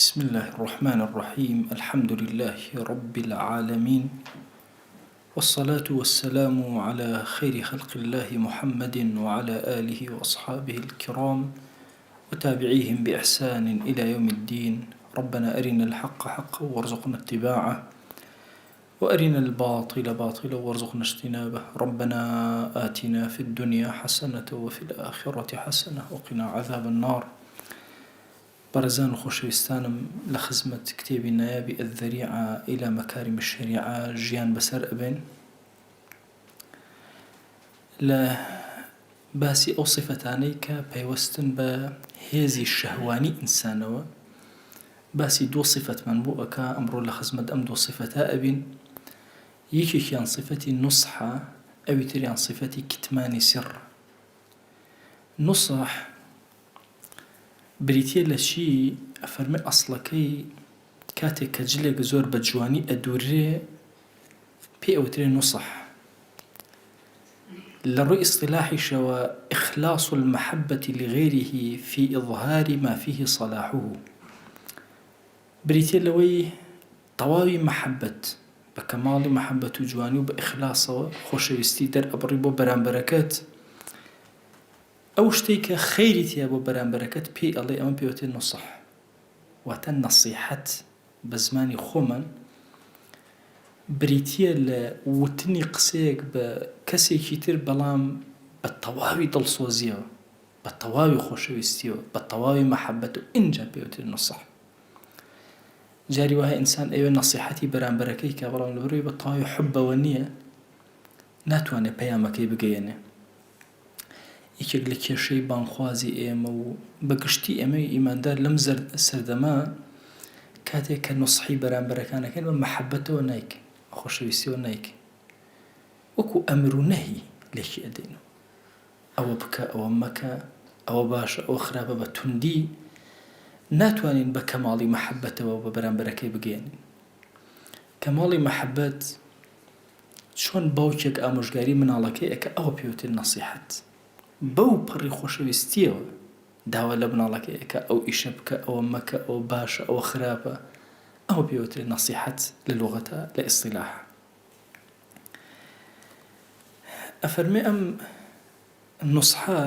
بسم اللە الرحمن الرحیم الحمد للە رب العالمین والصلاة والسلام علی خیر خلق اللە محمد وعلی آله وأصحابه الکرام وتابعیهم بإحسان الی یوم الدین ربنا ارنا الحق حقا وارزقنا اتباعه وارنا الباطل باطلا وارزقنا اجتنابه ربنا آتنا في الدنيا حسنة وفي الآخرة حسنة وقنا عذاب النار بەڕێزان و خۆشەویستانم لە خزمەت کتێبی نایابی الذریعە الی مکارم الشریعە ژیان بەسەر ئەبەین لە باسی ئەو سیفەتانەی کە پەیوەستن بە هێزی شەهوانی ئینسانەوە باسی دوو سیفەتمان بۆ ئەکا ئەمڕۆ لە خزمەت ئەم دوو سیفەتە ئەبین یەکێکیان سیفەتی نوسحە ئەوی تریان سیفەتی کتمانی سڕ نوسح بریتیە لە چی؟ ئەفەرمێ ئەسڵەکەی کاتێک کە جلێک زۆر بە جوانی ئەدوررێ پێی ئەوترێ نوسح. لە ڕووی ئیستیلاحیشەوە اخلاص المحبە لغیره فی اظهار ما فیه صلاحه بریتیە لەوەی تەواوی مەحەبەت بە کەماڵی مەحەبەت و جوانی و بە ئیخلاسەوە خۆشەویستی دەرئەبڕی بۆ بەرامبەرەکەت، ئەو شتەی کە خەیری تیا بۆ بەرامبەرەکەت پێی ئەڵێی ئەمە پێی وترێ نوسح واتە نەسیحەت بە زمانی خۆمان بریتیە لە وتنی قسەیەک بە کەسێکی تر بەڵام بە تەواوی دڵسۆزیەوە بە تەواوی خۆشەویستیەوە بە تەواوی مەحەبەت و ئینجا پێی وترێ نوسح جاری وایە ئینسان ئەیەوێ نەسیحەتی بەرامبەرەکەی کا بەڵام لەبەرئەوەی بە تەواوی حوبەوە نییە ناتوانێ پەیامەکەی بگەیەنێ یەکێک لە کێشەی بانگخوازی ئێمە و بە گشتی ئێمەی ئیماندار لەم سەردەمە کاتێک کە نوسحی بەرامبەرەکان ئەکەین بە مەحەبەتەوە نایکەین، بە خۆشەویستیەوە نایکەین، وەکو ئەمر و نەهی لێکی ئەدەینەوە، ئەوە بکە، ئەوە مەکە، ئەوە باشە، ئەوە خراپە، بە توندی ناتوانین بە کەماڵی مەحەبەتەوە بە بەرامبەرەکەی بگەیەنین. کەماڵی مەحەبەت چۆن باوکێک ئامۆژگاری مناڵەکەی ئەکا ئەوە پێوترێ نەسیحەت بەو پەڕی خۆشەویستیەوە داوا لە مناڵەکەی ئەکا ئەو ئیشە بکە ئەوە مەکە ئەوە باشە ئەوە خراپە ئەوە پێوترێ نەسیحەت لە لوغەتا لە ئیستیلاحا ئەفەرمێ ئەم نوسحە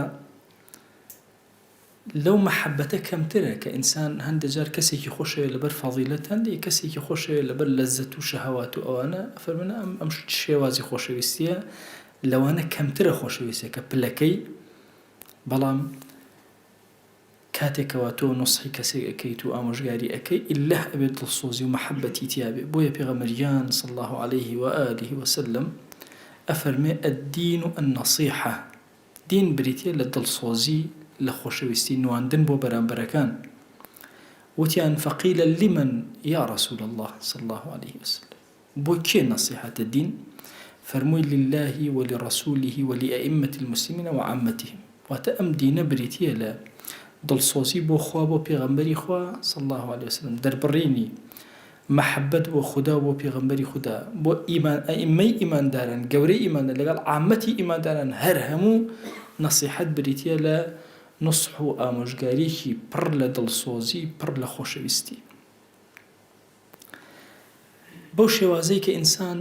لەو مەحەبەتە کەمترە کە ئینسان هەندێ جار کەسێکی خۆشەوێ لەبەر فەزیلەت هەندێ کەسێکی خۆشەوێ لەبەر لەزەت و شەهەوات و ئەوانە ئەفەرموون ئەم ئەم شێوازی خۆشەویستیە لەوانە کەمترە خۆشەویستیەکە پلەکەی بەڵام کاتێکەوە تۆ نوسحی کەسێک ئەکەیت و ئامۆژگاری ئەکەی ئیللە ئەبێت دڵسۆزی و مەحەبەتی تیابێ بۆیە پێغەمبەر گیان صلی اللە علیه و آله وسلم ئەفەرمێ الدین النصیحە دین بریتیە لە دڵسۆزی، لە خۆشەویستی نواندن بۆ بەرامبەرەکان. وتیان، فقیل لمن یا رسول اللە صلی اللە علیه وسلم، بۆ کێ نەسیحەتە دین؟ فەرمووی، للە ولرسوله ولائمە المسلمین وعامتهم، واتە ئەم دینە بریتیە لە دڵسۆزی بۆ خوا بۆ پێغەمبەری خوا صلی اللە علیه وسلم، دەربڕینی مەحەبەت بۆ خودا و بۆ پێغەمبەری خودا، بۆ ئیمان ئەئیممەی ئیمانداران، گەورەی ئیمانداران لەگەڵ عامەتی ئیمانداران هەر هەموو نەسیحەت بریتیە لە نوسح و ئامۆژگاریەکی پڕ لە دڵسۆزی پڕ لە خۆشەویستی. بەو شێوازەی کە ئینسان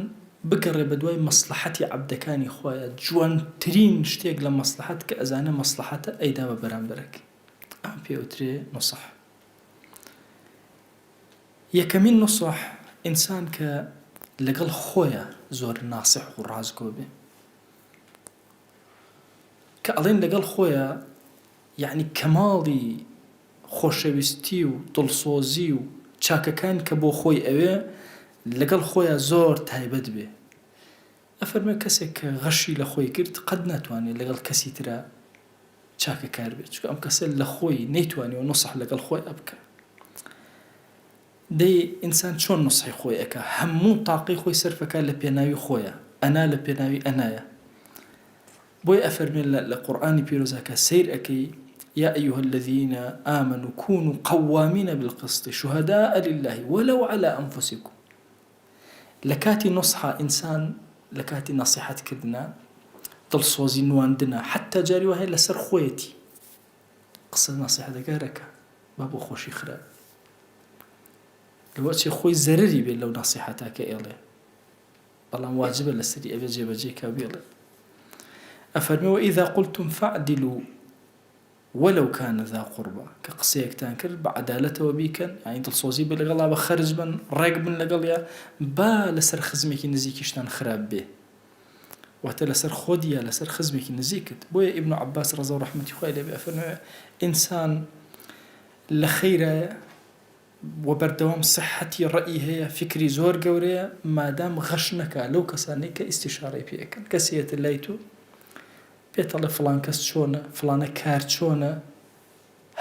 بگەڕێ بەدوای مەسڵەحەتی عەبدەکانی خوایە جوانترین شتێک لە مەسڵەحەت کە ئەزانێ مەسڵەحەتە ئەیدا بە بەرامبەرەکەی ئەمە پێ ئەوترێ نوسح. یەکەمین نوسح، ئینسان کە لەگەڵ خۆیا زۆر ناسح و ڕاستگۆ بێ. کە ئەڵێن لەگەڵ خۆیا یەعنی کەماڵی خۆشەویستی و دڵسۆزی و چاکەکان کە بۆ خۆی ئەوێ لەگەڵ خۆیا زۆر تایبەت بێ. ئەفەرموێ کەسێک کە غەشی لە خۆی کرد قەت ناتوانێ لەگەڵ کەسی ترا چاکەکار بێت چونکە ئەم کەسە لە خۆی نەیتوانیوە نوسح لەگەڵ خۆیا بکا دەی ئینسان چۆن نوسحی خۆی ئەکا هەموو تاقەی خۆی سەرفەکا لە پێناوی خۆیا ئەنا لە پێناوی ئەنایە بۆیە ئەفەرمێ لە قورئانی پیرۆزا کە سەیر ئەکەی یا ایها الذین آمنوا كونوا قوامین بالقسط شهداء لله ولو على انفسكم لە کاتی نوسحا ئینسان لە کاتی نەسیحەت کردنا دڵسۆزی نواندنە حەتا جاری وا هەیە لەسەر خۆیەتی قسە نەسیحەتەکە هەر ئەکا با بۆ خۆشی خراپ بێ. لەوە ئەچێ خۆی زەرەری بێت لەو نەسیحەتە کە ئێڵێ بەڵام واجبە لەسەری ئەبێ جێبەجێی کا و بیڵێ. ئەفەرمێ وإذا قلتم فاعدلوا ولو كان ذا قربى کە قسەیەکتان کرد بە عەدالەتەوە بیکەن یانی دڵسۆزی بێ لەگەڵا بە خەرج بن ڕێک بن لەگەڵیا با لەسەر خزمێکی نزیکیشتان خراپ بێ واتە لەسەر خۆت یا لەسەر خزمێکی نزیکت بۆیە ئیبن عەباس ڕەزا و ڕەحمەتی خوای لێ بێ ئەفەرموێ ئینسان لە خەیرایە و بەردەوام سحەتی ڕەئی هەیە فیکری زۆر گەورەیە مادام غەش نەکا لەو کەسانەی کە ئیستیشارەی پێ ئەکەن کەسێ یەتە لای تۆ پێت ئەڵێ فڵان کەس چۆنە فڵانە کار چۆنە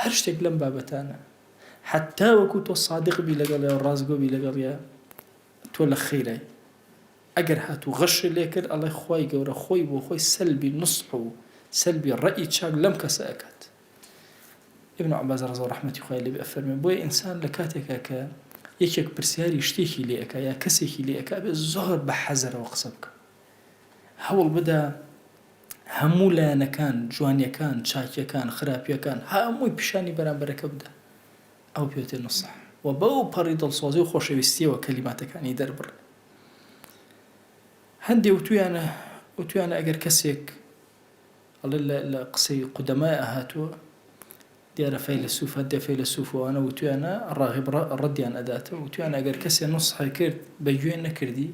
هەر شتێک لەم بابەتانە حەتا وەکو تۆ سادق بی لەگەڵیا و ڕاستگۆ بی لەگەڵیا تۆ لە خەیرای ئەگەر هاتوو غەشت لێ کرد ئەڵێ خوای گەورە خۆی بۆ خۆی سەلبی نوسح و سەلبی ڕەئی چاک لەم کەسە ئەکات ابن عباس ڕەزا و ڕەحمەتی خوای لێ بێ ئەفەرموێ بۆیە ئینسان لە کاتێکا کە یەکێک پرسیاری شتێکی لێ ئەکا یا کەسێکی لێ ئەکا ئەبێ زۆر بە حەزەرەوە قسە بکا هەوڵ بدا هەموو لایەنەکان جوانیەکان چاکیەکان خراپیەکان هەمووی پیشانی بەرامبەرەکە بدا ئەو پێوتێ نوسح و بەو پەڕی دڵسۆزی و خۆشەویستیەوە کەلیماتەکانی دەربڕێ هەندێ وتویانە وتویانە ئەگەر کەسێک ئەڵێ لە لە قسەی قودەمای ئەهاتووە دیارە فەیلەسوف هەندێ فەیلەسوف و ئەوانە وتویانە ڕاغب ڕەدیان ئەداتەوە وتویانە ئەگەر کەسێ نوسحێ کرد بە گوێ نەکردی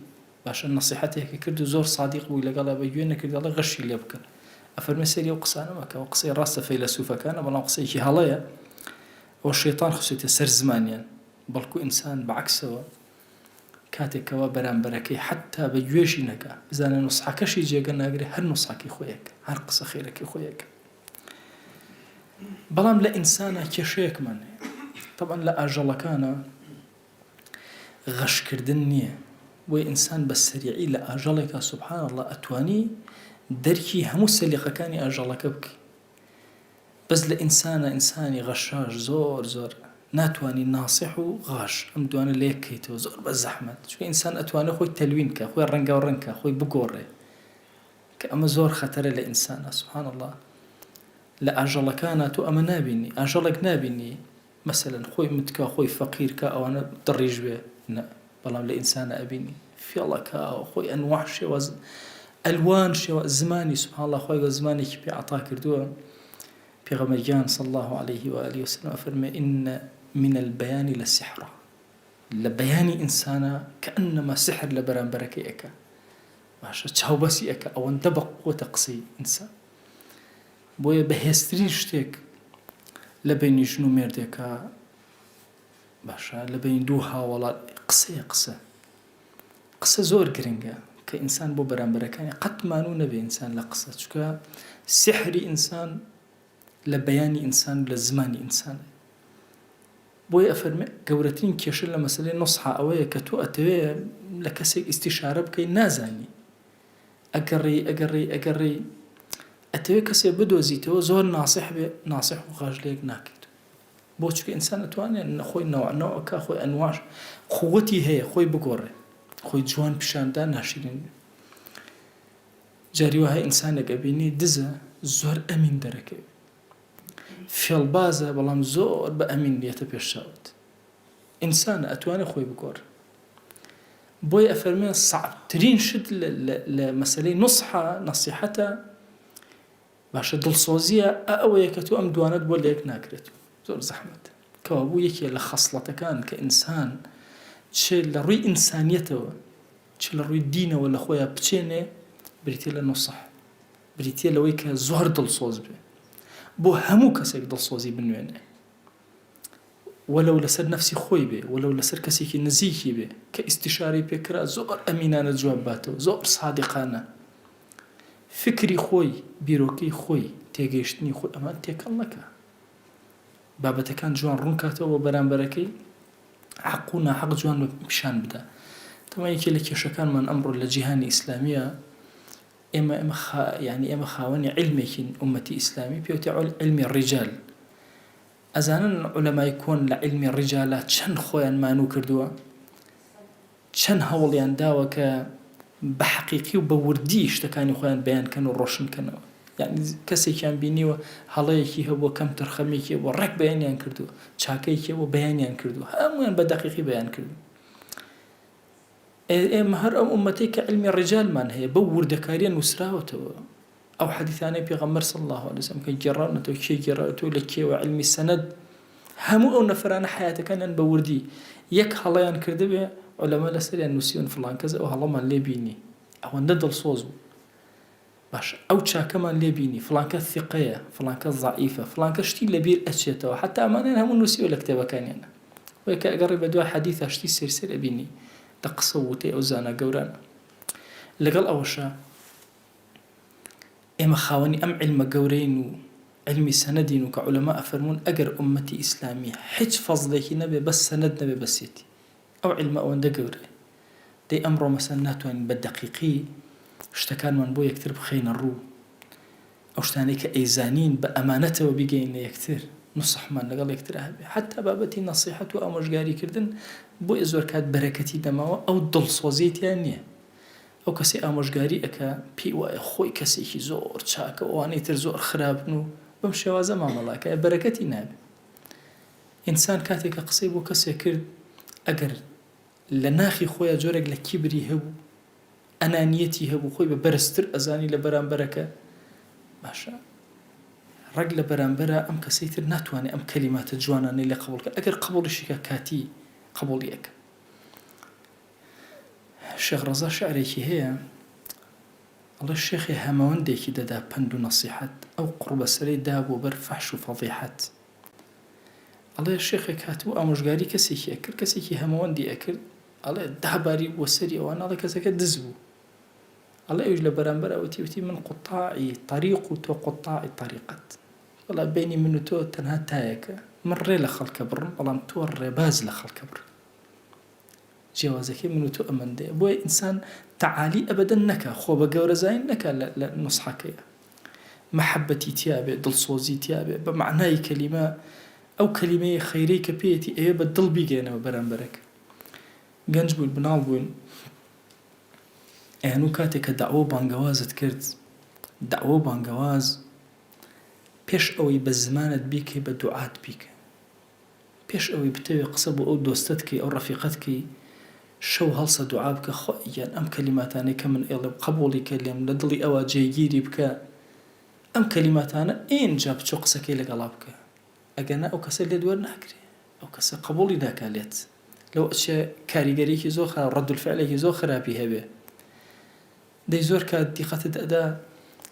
باشە نەسیحەتێکی کرد و زۆر سادیق بووی لەگەڵا بە گوێ نەکردی ئەڵێ غەشی لێ بکە ئەفەرمێ سەیری ئەو قسانە مەکە ئەوە قسەی ڕاستە فەیلەسوفەکانە بەڵام قسەیەکی هەڵەیە ئەوە شەیتان خستێتە سەر زمانیان بەڵکو ئینسان بە عەکسەوە کاتێک کەوا بەرامبەرەکەی حەتتا بە گوێشی نەکا بزانێ نوسحەکەشی جێگە ناگرێ هەر نوسحەکەی خۆی ئەکا هەر قسە خێرەکەی خۆی ئەکا بەڵام لە ئینسانا کێشەیەکمان هەیە تەبعەن لە ئاژەڵەکانە غەشکردن نییە بۆیە ئینسان بە سەریعی لە ئاژەڵێکا سبحان اللە ئەتوانی دەرکی هەموو سەلیقەکانی ئاژەڵەکە بکەی بەس لە ئینسانا ئینسانی غەشاش زۆر زۆر ناتوانی ناسح و غاش ئەم دوانە لەیەک کەیتەوە زۆر بە زەحمەت چونکە ئینسان ئەتوانێ خۆی تەلوین کا خۆی ڕەنگاو ڕەنگ کا خۆی بگۆڕێ کە ئەمە زۆر خەتەرە لە ئینسانا سبحان اللە لە ئاژەڵەکانا تۆ ئەمە نابینی ئاژەڵێک نابینی مەسەلەن خۆی متکا خۆی فەقیر کا ئەوانە دڕیژ بێ نا بەڵام لە ئینسانا ئەبینی فێڵەکا و خۆی ئەنواع شێواز ئەلوان شێوە زمانی سبحان الله خوای گەورە زمانێکی پێ عەتا کردووە پێغەمبەر گیان صلی الله علیه و آله وسلم ئەفەرمێ ان من البیان لسحرا لە بەیانی ئینسانە کەئەنەما سحر لە بەرامبەرەکەی ئەکا باشە چاوبەسی ئەکا ئەوەندە بە قوتە قسەی ئینسان بۆیە بەهێزترین شتێک لە بەینی ژن و مێردێکا باشە لە بەینی دوو هاوەڵا قسەیە قسە قسە زۆر گرنگە کە ئینسان بۆ بەرامبەرەکانی قەت مانوو نەبێ ئینسان لە قسە چونکە سحری ئینسان لە بەیانی ئینسان و لە زمانی ئینسان بۆیە ئەفەرمێ گەورەترین کێشە لە مەسەلەی نوسحا ئەوەیە کە تۆ ئەتەوێ لە کەسێک ئیستیشارە بکەی نازانی ئەگەڕێی ئەگەڕێی ئەگەڕێی ئەتەوێ کەسێ بدۆزیتەوە زۆر ناسح بێ ناسح و غاش لەیەک ناکەیت بۆ چونکە ئینسان ئەتوانێ خۆی نەوع نەوع کا خۆی ئەنواش قوتی هەیە خۆی بگۆڕێ خۆی جوان پیشاندا ناشرین بێ جاری وایە ئینسانێک ئەبینی دزە زۆر ئەمین دەرەکەوێ فێڵبازە بەڵام زۆر بە ئەمین یەتە پێش چاوت ئینسانە ئەتوانێ خۆی بگۆڕێ بۆیە ئەفەرمێ سەعبترین شت لە مەسەلەی نوسحە نەسیحەتە باشە دڵسۆزیە ئەوەیە کە تۆ ئەم دوانەت بۆ لەیەک ناکرێت زۆر زەحمەت کەوابوو یەکێ لە خەسڵەتەکان کە ئینسان چ لە ڕووی ئینسانیەتەوە چ لە ڕووی دینەوە لە خۆیان بچێنێ بریتە لە نوسح بریتە لەوەی کە زۆر دڵسۆز بێ بۆ هەموو کەسێک دڵسۆزی بنوێنێ وەلەو لەسەر نەفسی خۆی بێ وەلەو لەسەر کەسێکی نزیکی بێ کە ئیستیشارەی پێ کرا زۆر ئەمینانە جواب باتەوە زۆر سادقانە فکری خۆی بیرۆکەی خۆی تێگەیشتنی خۆی ئەمان تێکەڵ نەکا بابەتەکان جوان ڕوون کاتەوە بۆ بەرامبەرەکەی حەق و ناحەق جوان پیشان بدا تەما یەکێ لە کێشەکانمان ئەمڕۆ لە جیهانی ئیسلامیە ئێمە ئێمە خا یانی ئێمە خاوەنی عیلمێکین ئوممەتی ئیسلامی پێوتێ عیلمی ڕیجال ئەزانن عولەمای کۆن لە عیلمی ڕیجالا چەند خۆیان مانوو کردووە چەند هەوڵیان داوە کە بە حەقیقی و بە وردی شتەکانی خۆیان بەیان کەن و ڕۆشن کەنەوە. یانی کەسێکیان بینیوە هەڵەیەکی هەبووە کەم تەرخەمیەکی هەبووە ڕێک بەیانیان کردووە چاکەیەکی هەبووە بەیانیان کردووە هەموویان بە دەقیقی بەیان کردووە ئێمە هەر ئەو ئومەتەی کە علمی ڕیجالمان هەیە بەو وردەکاریە نووسراوەتەوە ئەو حەدیثانەی پێغەمبەر صلی الله علیه وسلم کە گێڕاونەتەوە کێ گێڕاوەتەوە لە کێوە علمی سەنەد هەموو ئەو نەفەرانە حیاتەکانیان بە وردی یەک هەڵەیان کردبێ عولەما لەسەریان نووسیون فڵان کەس ئەو هەڵەمان لێ بینی ئەوەندە دڵسۆز بوو باشە ئەو چاکەمان لێ بینی فڵان کەس ثیقەیە فڵان کەس ضعیفە فڵان کەس شتی لەبیر ئەچێتەوە حەتا ئەمانەیان هەموو نووسیوە لە کتێبەکانیانا بۆیە کە ئەگەڕێی بەدوای حەدیثا شتی سەیر سەیر ئەبینی لە قسە و وتەی ئەو زانا گەورانە لەگەڵ ئەوەشا ئێمە خاوەنی ئەم عیلمە گەورەین و عیلمی سەنەدین و کە عولەما ئەفەرموون ئەگەر ئوممەتی ئیسلامی حیچ فەزڵێکی نەبێ بەس سەنەد نەبێ بەسیەتی ئەو عیلمە ئەوەندە گەورەیە دەی ئەمڕۆ مەسەن ناتوانین بە دەقیقی شتەکانمان بۆ یەکتر بخەینە ڕوو ئەو شتانەی کە ئەیزانین بە ئەمانەتەوە بیگەینە یەکتر نوسحمان لەگەڵ یەکترا هەبێ حەتا بابەتی نەسیحەت و ئامۆژگاری کردن بۆیە زۆر کات بەرەکەتی نەماوە ئەو دڵسۆزیەی تیا نییە ئەو کەسەی ئامۆژگاری ئەکا پێی وایە خۆی کەسێکی زۆر چاکە و ئەوانەی تر زۆر خراپن و بەم شێوازە مامەڵە ئەکا بەرەکەتی نابێ ئینسان کاتێک کە قسەی بۆ کەسێک کرد ئەگەر لە ناخی خۆیا جۆرێک لە کیبری هەبوو ئەنانیەتی هەبوو خۆی بە بەرزتر ئەزانی لە بەرامبەرەکە باشە ڕێک لە بەرامبەرا ئەم کەسەی تر ناتوانێت ئەم کەلیماتە جوانانەی لێ قبوڵ کە ئەگەر قبوڵیشی کە کاتی قبوڵی ئەکا شێخ ڕەزا شعرێکی هەیە ئەڵێ شێخێ هەمەوەندێکی دەدا پەند و نەسیحەت ئەو قوڕبەسەرەی دابووە بەر فەحش و فەزیحەت ئەڵێ شێخێک هاتبوو ئامۆژگاری کەسێکی ئەکرد کەسێکی هەمەوەندی ئەکرد ئەڵێ داباری بووە سەری ئەوان ئەڵێ کەسەکە دز بوو ئەڵێ ئەویش لە بەرامبەر وتی وتی من قوتاعی طریق و تۆ قوتاعی طریقەت وەڵا بینی من و تۆ تەنها تایەکە من ڕێ لە خەڵکە بڕم بەڵام تۆ ڕێباز لە خەڵکە بڕی جیاوازەکەی من و تۆ ئەمەندەیە بۆیە ئینسان تەعالی ئەبەدەن نەکا خۆ بە گەورە زانین نەکا لە لە نوسحەکەیا مەحەبەتی تیابێ دڵسۆزی تیابێ بە مەعنای کەلیمە ئەو کەلیمەی خەیرەی کە پێیەتی ئەوێ بە دڵ بیگەیەنەوە بەرامبەرەک گەنج بووین مناڵ بووین ئەیانوو کاتێک کە دەعوە و بانگەوازت کرد دەعوە و بانگەواز پێش ئەوەی بە زمانت بیکەی بە دوعات بیکە پێش ئەوەی بتەوێ قسە بۆ ئەو دۆستەت کەی ئەو ڕەفیقەت کەی شەو هەڵسە دوعا بکە خوای گیان ئەم کەلیماتانەی کە من ئەیڵێم قەبوڵی کە لێم لە دڵی ئەوا جێگیری بکە ئەم کەلیماتانە ئینجا بچۆ قسەکەی لەگەڵا بکە ئەگەرنا ئەو کەسە لێت وەرناگرێ ئەو کەسە قەبوڵی ناکا لێت لەو ئەچێ کاریگەریەکی زۆر خراپ ڕەد الفعلێکی زۆر خراپی هەبێ دەی زۆر کات دیقەتت ئەدا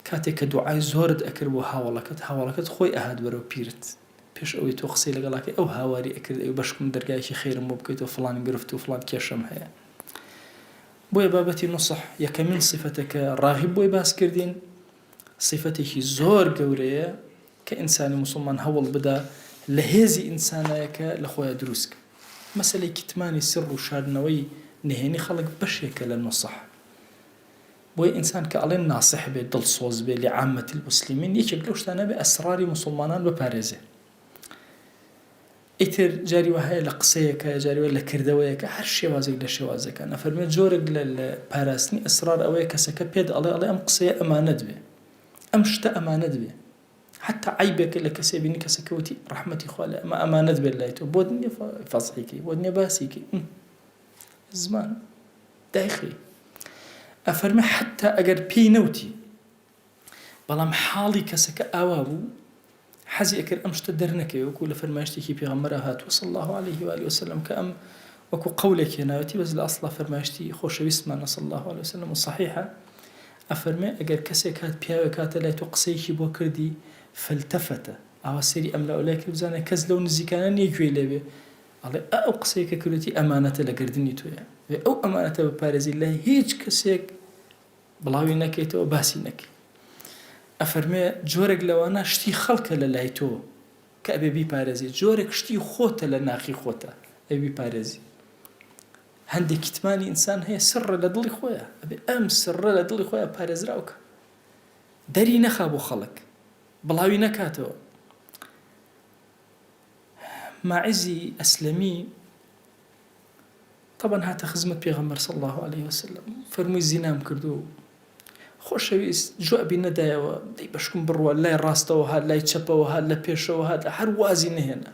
کاتێک کە دوعای زۆرت ئەکرد بۆ هاوەڵەکەت هاوەڵەکەت خۆی ئەهات بەرەو پیرت پێش ئەوەی تۆ قسەی لەگەڵا کەی ئەو هاواری ئەکرد ئەی بەشکم دەرگایەکی خێرم بۆ بکەیتەوە فڵان گرفت و فڵان کێشەم هەیە بۆیە بابەتی نوسح یەکەمین سیفەتە کە ڕاغیب بۆی باس کردین سیفەتێکی زۆر گەورەیە کە ئینسانی موسڵمان هەوڵ بدا لە هێزی ئینسانایەکە لە خۆیان دروست کە مەسەلەی کتمانی سڕ و شاردنەوەی نهێنی خەڵک بەشێکە لە نوسح بۆیە ئینسان کە ئەڵێن ناسح بێ دڵسۆز بێ لعامة المسلمین یەکێک لەو شتانە بێ ئەسڕاری موسڵمانان بپارێزێ ئیتر جاری وا هەیە لە قسەیەکە جاری وا لە کردەوەیەکە هەر شێوازێک لە شێوازەکان ئەفەرمێ جۆرێک لە لە پاراستنی ئەسرار ئەوەیە کەسەکە پێت ئەڵێ ئەڵێ ئەم قسەیە ئەمانەت بێ ئەم شتە ئەمانەت بێ حتا عیبێکە لە کەسێ بینی کەسەکە وتی ڕەحمەتی خوا لێ ئەمە ئەمانەت بێت لای تۆ بۆت نییە فەزحیکەی بۆت نییە باسیکەی زمان دایخی ئەفەرمێ حەتتا ئەگەر پێی نەوتی بەڵام حاڵی کەسەکە ئاوا بوو حەزی ئەکرد ئەم شتە دەرنەکەوێ وەکو لە فەرمایشتێکی پێغەمبەرا هاتووە صلی الله علیه و آله وسلم کە ئەم وەکو قەولێک هێناوێتی بەس لە ئەسڵا فەرمایشتی خۆشەویستمانە صلی الله علیه وسلم و صحیحە ئەفەرمێ ئەگەر کەسێک هات پیاوێک هاتە لای تۆ قسەیەکی بۆ کردی فالتفت ئاوا سەیری ئەم لاولای کرد بزانێ کەس لەو نزیکانە نییە گوێی لێ بێ ئەڵێ ئا ئەو قسەیە کە کردوتی ئەمانەتە لە گەردنی تۆیە ئەبێ ئەو ئەمانەتە بپارێزی لە هیچ کەسێک بڵاوی نەکەیتەوە باسی نەکەی ئەفەرمێ جۆرێک لەوانە شتی خەڵکە لە لای تۆ کە ئەبێ بیپارێزی جۆرێک شتی خۆتە لە ناخی خۆتە ئەبێ بیپارێزی هەندێک کتمانی ئینسان هەیە سڕە لە دڵی خۆیە ئەبێ ئەم سڕە لە دڵی خۆیان پارێزراوکە دەری نەخا بۆ خەڵک بڵاوی نەکاتەوە ماعزی ئەسلەمی تەبەن هاتە خزمەت پێغەمبەر صلی اللە علیه وسلم فەرمووی زینام کردووە و. خۆشەویست جوابی نەدایەوە، دەی بەشکم بڕوا لای ڕاستەوە هات، لای چەپەوە هات، لە پێشەوە هات، هەر وازی نەهێنا.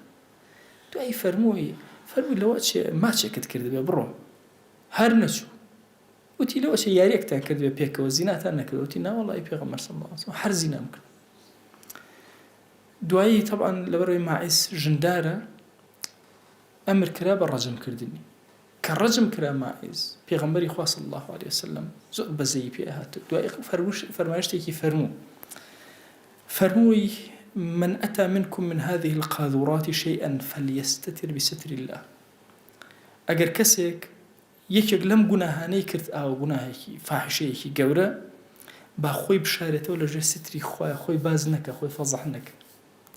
دوایی فەرمووی، فەرمووی لەوە چێ ماچێکت کردبێ بڕۆ. هەر نەچوو. وتی لەوە چێ یاریەکتان کردبێ پێکەوە زیناتان نەکردوە؟ وتی ناوەڵا ئەی پێغەمبەر صلی اللە علیە وسلم هەر زینام کرد. دوایی تەبعەن لەبەرئەوەی ماعیز ژندارە ئەمر کرا بە ڕەجم کردنی. کە ڕەجم کرا ماعیز، پێغەمبەری خوا صلی اللە علیە وسلم زۆر بەزەیی پێ هات و دوایی فەرمایشتێکی فەرموو، فەرمووی، من أتى منكم من هذه القاذورات شيئا فليستتر بستر الله، ئەگەر کەسێک یەکێک لەم گوناهانەی کرد ئاوە گوناهێکی فاحیشەیەکی گەورە با خۆی بشارێتەوە لە ژێر ستری خوایە خۆی باز نەکە خۆی فەزح نەکە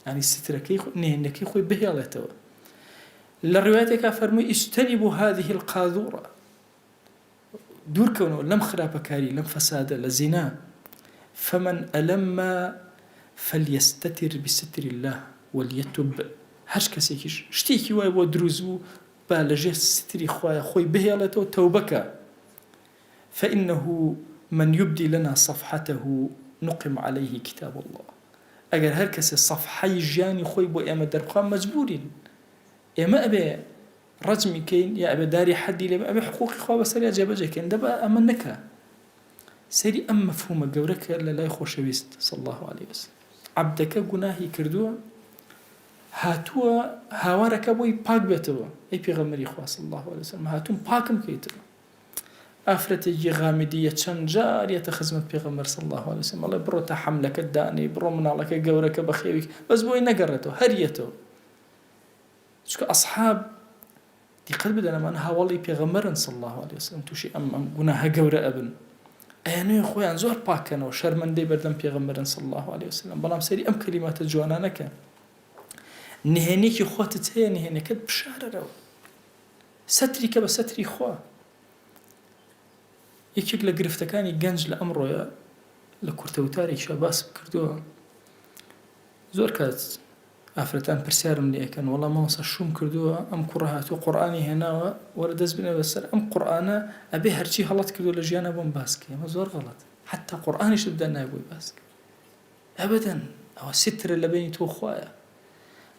یانی سترەکەی نهێنەکەی خۆی بهێڵێتەوە لە ڕوایەتێکا فەرمووی اجتنبوا هذه القاذورە دوورکەونەوە لەم خراپەکاری لەم فەسادە لە زینا فمن ألم فليستتر بستر الله وليتب هەر کەسێکیش شتێکی وای بۆ دروست بوو با لەژێر ستری خوایە خۆی بهێڵێتەوە تەوبە کە فإنه من یبدی لنا صفحته نقم علیه کتاب اللە ئەگەر هەر کەسێ سەفحەی ژیانی خۆی بۆ ئێمە دەربخا مەجبورین ئێمە ئەبێ ڕەجمی کەین یا ئەبێ داری حەدی لێ ئەبێ حقوقی خوا بەسەریا جێبەجێ کەین دەبا ئەمە نەکا سەیری ئەم مەفهومە گەورە کە لە لای خۆشەویست صلی الله علیه وسلم عەبدەکە گوناهی کردووە هاتووە هاوارەکە بۆی پاک بێتەوە ئەی پێغەمبەری خوا صلی الله علیه وسلم هاتووم پاکم کەیتەوە ئافرەتێکی غامیدیە چەند جار یەتە خزمەت پێغەمبەر صلی الله علیه وسلم ئەڵێ بڕۆ تا حەملەکەت دانێی بڕۆ مناڵەکە گەورەکە بەخێوی بەس بۆی نەگەڕێتەوە هەر یەتەوە چونکە ئەصحاب دیقەت بدەن ئەمانە هاوەڵی پێغەمبەرن صلی اللە علیە وسلم تووشی ئەم ئەم گوناهە گەورە ئەبن ئەیانەوێ خۆیان زۆر پاکەنەوە شەرمەندەی بەردەم پێغەمبەرن صلی اللە علیە وسلم بەڵام سەیری ئەم کەلیماتە جوانانە کە نهێنێکی خۆتت هەیە نهێنەکەت بشارەرەوە سەتری کە بە سەتری خوا یەکێک لە گرفتەکانی گەنج لە ئەمڕۆیە لە کورتە وتارێکیشا باسم کردووە زۆر کات ئافرەتان پرسیارم لێ ئەکەن وەڵا مامۆستا شووم کردووە ئەم کوڕە هاتووە قورئانی هێناوە وەرە دەست بنێ بەسەر ئەم قورئانە ئەبێ هەرچی هەڵەت کردووە لە ژیانا بۆم باس کەی ئەمە زۆر غەڵەت حەتا قورئانیشت بدە نایە بۆی باس کەی ئەبەدەن ئەوە سترە لە بەینی تۆ خوایە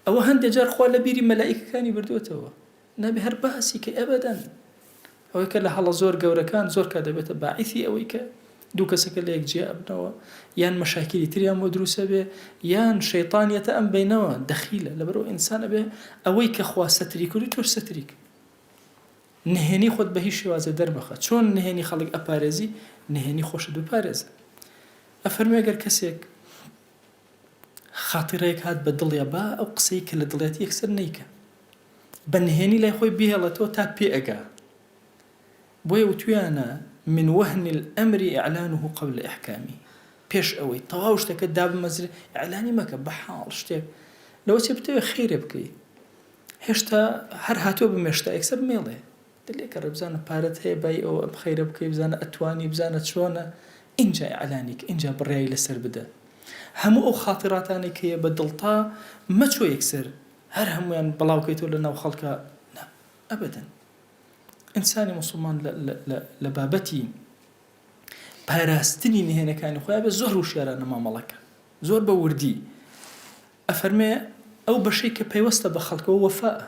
ئەوە هەندێ جار خوا لە بیری مەلائیکەکانی بردووەتەوە نابێ هەر باسی کەی ئەبەدەن. ئەوەی کە لە هەڵە زۆر گەورەکان زۆر کات دەبێتە باعیثی ئەوەی کە دوو کەسەکە لە یەک جیا ئەبنەوە یان مەشاکیلی تریان بۆ دروست ئەبێ یان شەیتان یەتە ئەم بەینەوە دەخیلە لەبەرئەوە ئینسان ئەبێ ئەوەی کە خوا سەتری کردووی تۆش سەتری کە نهێنی خۆت بە هیچ شێوازێ دەرمەخە چۆن نهێنی خەڵک ئەپارێزی نهێنی خۆشت بپارێزە ئەفەرموێ گەر کەسێک خاتیڕەیەک هات بە دڵیا با ئەو قسەی کە لە دڵیەتی یەکسەر نەیکا بە نهێنی لای خۆی بیهێڵێتەوە تا پێ ئەگا بۆیە وتویانە من وهن الامر اعلانه قبل احکامه پێش ئەوەی تەواو شتەکە دابمەزرێ ئیعلانی مەکە بە حاڵ شتێک لەوە چێ بتەوێ خێرێ بکەی هێشتا هەر هاتووە بمێشتا یەکسەر مێڵێ لێگەڕێ بزانە پارەت هەیە بای ئەوە ئەم خەیرە بکەی بزانە ئەتوانی بزانە چۆنە ئینجا ئیعلانی کە ئینجا بڕیاری لەسەر بدە هەموو ئەو خاتیڕاتانەی کە یە بە دڵتا مەچۆ یەکسەر هەر هەموویان بڵاو کەیتەوە لە ناو خەڵکا نا ئەبەدەن ئینسانی موسڵمان لە لە لە لە بابەتی پاراستنی نهێنەکانی خۆیان بێ زۆر وشیارانە مامەڵەکە زۆر بە وردی ئەفەرمێ ئەو بەشەی کە پەیوەستە بە خەڵکەوە وەفاء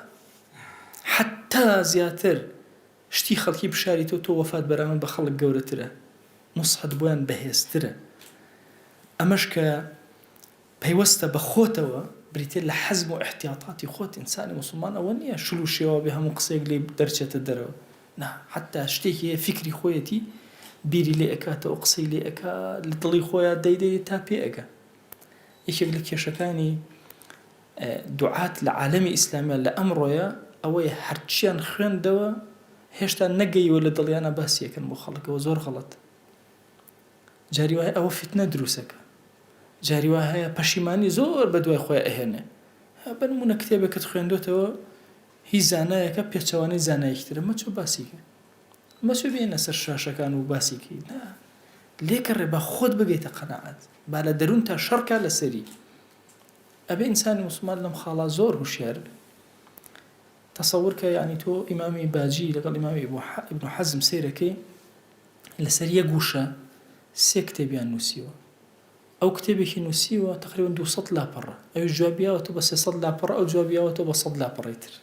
حەتتا زیاتر شتی خەڵکی بشاریتەوە تۆ وەفات بەرامبەر بە خەڵک گەورەترە نوسحت بۆیان بەهێزترە ئەمەش کە پەیوەستە بە خۆتەوە بریتیە لە حەزم و ئیحتیاتاتی خۆت ئینسانی موسڵمان ئەوە نیە شل و شێواو بێ هەموو قسەیەک لێی دەرچێتە دەرەوە نا حەتتا شتێکی هەیە فیکری خۆیەتی بیری لێ ئەکاتەوە قسەی لێ ئەکا لە دڵی خۆیا دەی دەی تا پێ ئەگا یەکێک لە کێشەکانی دوعات لە عالەمی ئیسلامیە لە ئەمڕۆیە ئەوەیە هەرچیان خوێندەوە هێشتا نەگەیوە لە دڵیانە باسی ئەکەن بۆ خەڵک ئەوە زۆر غەڵەتە جاری وایە ئەوە فیتنە دروستەکە جاری وا هەیە پەشیمانی زۆر بە دوای خۆی ئەهێنێ بە نمونە کتێبێکت خوێندۆتەوە هی زانایەکە پێچەوانەی زانایەکی ترە مەچۆ باسی کە مەچۆ بێنە سەر شاشەکان و باسی کەی نا لێکەڕێ بە خۆت بگەیتە قەناعەت با لە دەروونتا شەڕ کا لەسەری ئەبێ ئینسانی موسڵمان لەم خاڵا زۆر هوشیار بێ تەسەور کە یعنی تۆ ئیمامی باجی لەگەڵ ئیمامی ئیبن حەزم سەیرەکەی لەسەر یەک وشە. سێ کتێبیان نووسیوە. ئەو کتێبێکی نووسیوە تەقریبەن 200 لاپەڕە، ئەویش جوابی یاوەتەوە بە 300 لاپەڕە، ئەو جوابی یاوەتەوە بە 100 لاپەڕەی تر.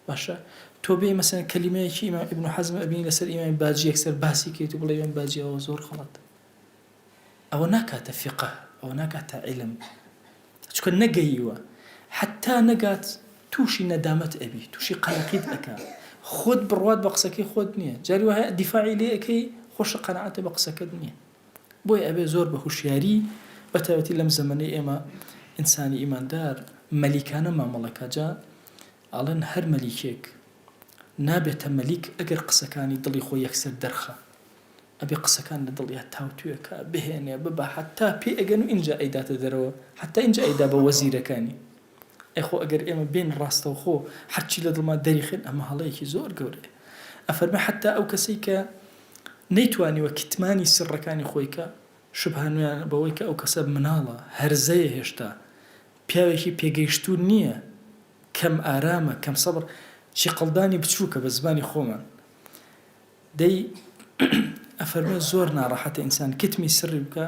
باشە تۆ بێی مەسەلەن کەلیمەیەکی ئیمام ئیبن حەزم ئەبینی لەسەر ئیمامی باجی یەکسەر باسی کەیت و بڵێی ئیمام باجی ئەوە زۆر غەڵەتە. ئەوە ناکاتە فیقە، ئەوە ناکاتە عیلم. چونکە نەگەییوە حەتا نەگات توشی نەدامەت ئەبی توشی قەلەقیت ئەکا خۆت بڕوات بە قسەکەی خۆت نیە جاری وا هەیە دیفاعی لێ ئەکەی خۆشت قەناعەتت بە قسەکەت نیە بۆیە ئەبێ زۆر بە هوشیاری بە تایبەتی لەم زەمەنەی ئێمە ئینسانی ئیماندار مەلیکانە مامەڵە کا جا ئەڵێن هەر مەلیکێک نابێتە مەلیک ئەگەر قسەکانی دڵی خۆی یەکسەر دەرخا ئەبێ قسەکان لە دڵیا تاوتوێ کا بهێنێ ببا حەتا پێی ئەگەن و ئینجا ئەیداتە دەرەوە حەتا ئینجا ئەیدا بە وەزیرەکانی ئەی خۆ ئەگەر ئێمە بێین ڕاستەوخۆ هەرچی لە دڵما دەریخەین ئەمە هەڵەیەکی زۆر گەورەیە ئەفەرمێ حەتا ئەو کەسەی کە نەیتوانیوە کتمانی سڕەکانی خۆی کە شوبهانویان بەوەی کە ئەو کەسە مناڵە هەرزەیە هێشتا پیاوێکی پێگەیشتوو نییە کەم ئارامە کەم سەبر چیقڵدانی بچووکە بە زمانی خۆمان دەی ئەفەرموێ زۆر ناڕەحەتە ئینسان کتمی سڕی بکا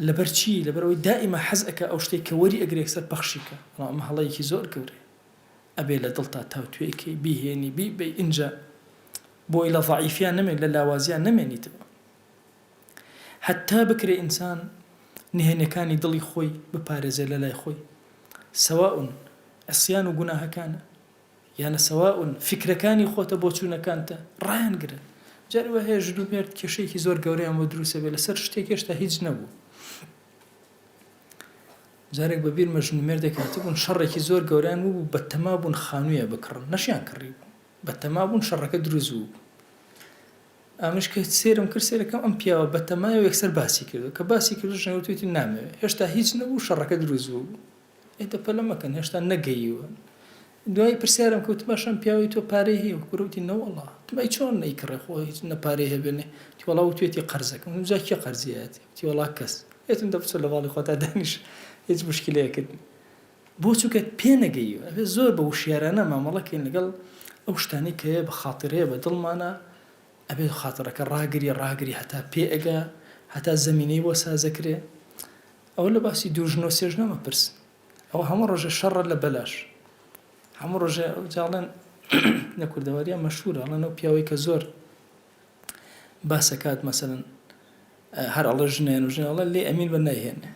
لەبەر چی لەبەر ئەوەی دائیما حەز ئەکا ئەو شتەی کە وەری ئەگرێ یەکسەر پەخشی کە بەڵام ئەمە هەڵەیەکی زۆر گەورەیە ئەبێ لە دڵتا تاوتوێی کەی بیهێنی بیبەی ئینجا بۆی لە ضعیفیا نەمێن لە لاوازیا نەمێنیتەوە هەتا بکرێ ئینسان نهێنیەکانی دڵی خۆی بپارێزێ لەلای خۆی سەواء عصیان و گوناهەکانە یانە سەواء فیکرەکانی خۆتە بۆچوونەکانتە ڕایان گرە جاری وا هەیە ژن و مێرد کێشەیەکی زۆر گەورەیان بۆ دروست ئەبێ لەسەر شتێک هێشتا هیچ نەبوو جارێک بە بیرمە ژن و مێردێک هاتبوون شەڕێکی زۆر گەورەیان بوو بە تەما بوون خانوویە بکڕن نەشیان کڕی بوو بە تەما بوون شەڕەکە دروست بوو ئەمش کە سێرم کرد سێرەکەم ئەم پیاوە بە تەمایە یەکسەر باسی کردو کە باسی کرد ژنە وتوێتی نامەوێ هێشتا هیچ نەبوو شەڕەکە دروست بوو ئێ دە پەلە مەکەن هێشتا نەگەییوە. دوایی پرسیارم کرد وتم باشە ئەم پیاوەی تۆ پارەی هەیە؟ کوڕە وتی نەوەڵا. وتم ئەی چۆن ئەیکڕێ خۆ هیچ نە پارەی هەبێ نە وتی وەڵا وتویەتی قەرزەکەم. وتم جا کێ قەرزی ئەیاتێ؟ وتی وەڵا کەس. وتم دە بچۆ لە ماڵی خۆتا دانیشە هیچ موشکیلەیەکت نیە. بۆ چونکە پێ نەگەییوە. ئەبێ زۆر بە وشیارانە مامەڵە کەین لەگەڵ ئەو شتانەی کە بە خاترەیە بە دڵمانە ئەبێ خاترەکە ڕاگری ڕاگری هەتا پێ ئەگا هەتا زەمینەی بۆ سازەکرێ. ئەوە لە باسی دوو ژن و سێ ژنە مەپرس ئەوە هەموو ڕۆژێ شەڕە لە بەلاش هەموو ڕۆژێ ئەو جاڵێن لە کوردەواریە مەشهورە ئەڵێن ئەو پیاوەی کە زۆر باسەکات مەسەلەن هەر ئەڵێ ژنێن و ژنێن ئەڵێ لێ ئەمین بە نایهێنێ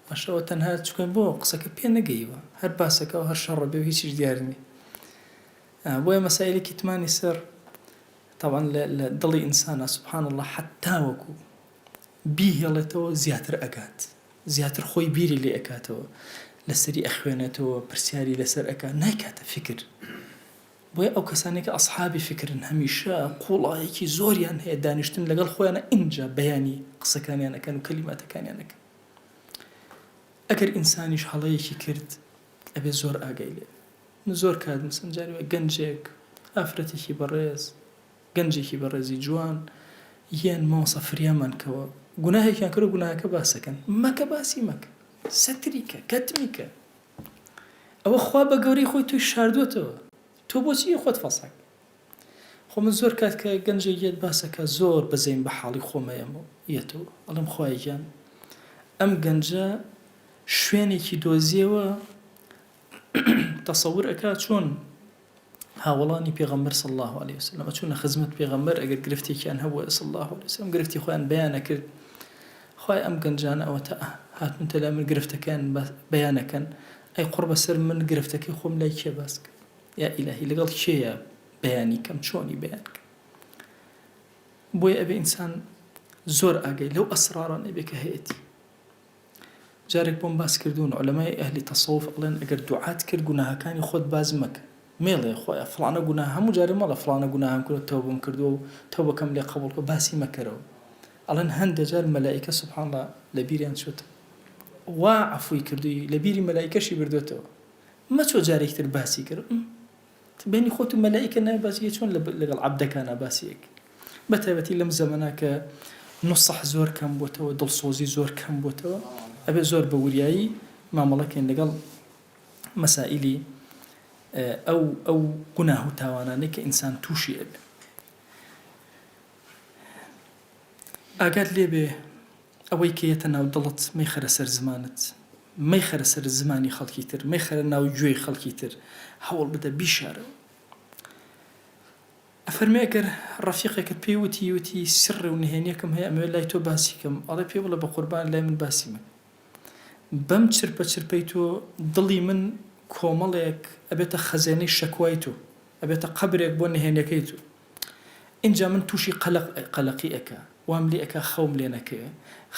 باشەوە تەنها چکە بۆ قسەکە پێ نەگەیوە هەر باسەکە و هەر شەڕە بێ و هیچیش دیار نییە بۆیە مەسایلی کیتمانی سەر طبعا لە دڵی ئینسانە سبحان الله حتا وەکو بیهێڵێتەوە زیاتر ئەگات زیاتر خۆی بیری لێ ئەکاتەوە لەسەری ئەخوێنێتەوە پرسیاری لەسەر ئەکا نایکاتە فیکر بۆیە ئەو کەسانەی کە ئەسحابی فیکرن هەمیشە قوڵایەکی زۆریان هەیە دانیشتن لەگەڵ خۆیانە ئینجا بەیانی قسەکانیان ئەکەن و کەلیماتەکانیان ئەکەن ئەگەر ئینسانیش هەڵەیەکی کرد ئەبێ زۆر ئاگای لێ من زۆر کات مەسەن جاری وایە گەنجێک ئافرەتێکی بەڕێز گەنجێکی بەڕێزی جوان یەن مامۆستا فریامان کەوە گوناهێکیان کردو گوناهەکە باسەکەن مەکە باسی مەکە سەتری کە کەتمی کە ئەوە خوا بە گەورەی خۆی تۆی شاردووەتەوە تۆ بۆچی خۆت فەسحک خۆ من زۆر کات کە گەنجێک یەت باسەکە زۆر بەزەیم بە حاڵی خۆمەیەم و یەتەوە ئەڵێم خوایە گیان ئەم گەنجە شوێنێکی دۆزیەوە تەسەور ئەکا چۆن هاوەڵانی پێغەمبەر صلی اللە علیە وسلم ئەچوونە خزمەت پێغەمبەر ئەگەر گرفتێکیان هەبووە صلی اللە علیە وسلم گرفتی خۆیان بەیان ئەکرد خوای ئەم گەنجانە ئەوەتا هاتوونتە لای من گرفتەکەیان بەیان ئەکەن ئەی قوڕ بەسەر من گرفتەکەی خۆم لای کێ باس کەم یا ئیلاهی لەگەڵ کێیە بەیانی کەم چۆنی بەیان کەم بۆیە ئەبێ ئینسان زۆر ئاگای لەو ئەسرارانە بێ کە هەیەتی جارێک بۆم باس کردوون عولەمای ئەهلی تەسەوف ئەڵێن ئەگەر دوعات کرد گوناهەکانی خۆت باس مەکە مێڵێ خوایە فڵانە گوناه هەموو جارێ مەڵێ فڵانە گوناهم کردووە تەوبەم کردووە و تەوبەکەم لێ قبوڵ کە باسی مەکەرەوە ئەڵێن هەندێ جار مەلائیکە سبحان اللە لە بیریان چۆتەوە وا عەفوی کردووی لە بیری مەلائیکەشی بردۆتەوە مەچۆ جارێکی تر باسی کەرەوە بەینی خۆت و مەلائیکە نابێ باسی کەی چۆن لەگەڵ عەبدەکانا باسی ئەکەی بەتایبەتی لەم زەمەنە کە نوسح زۆر کەم بۆتەوە دڵسۆزی زۆر کەم بۆتەوە ئەبێ زۆر بە وریایی مامەڵە کەین لەگەڵ مەسائیلی ئەو ئەو گوناه و تاوانانەی کە ئینسان تووشی ئەبێ. ئاگات لێ بێ ئەوەی کە یەتە ناو دڵت مەیخەرە سەر زمانت، مەیخەرە سەر زمانی خەڵکی تر، مەیخەرە ناو گوێی خەڵکی تر، هەوڵ بدە بیشارەوە. ئەفەرمێ ئەگەر ڕەفیقێکت پێی وتی، وتی سڕ و نهێنیەکم هەیە ئەمەوێ لای تۆ باسی کەم، ئەڵێ پێی بڵێ بەقوربان لای من باسی مەکە. بەم چرپە چرپەی تۆ دڵی من کۆمەڵێک ئەبێتە خەزێنەی شەکوای تۆ، ئەبێتە قەبرێک بۆ نهێنیەکەی تۆ. ئینجا من تووشی قەلەق قەلەقی ئەکا، وام لێ ئەکا خەوم لێ نەکەوێ،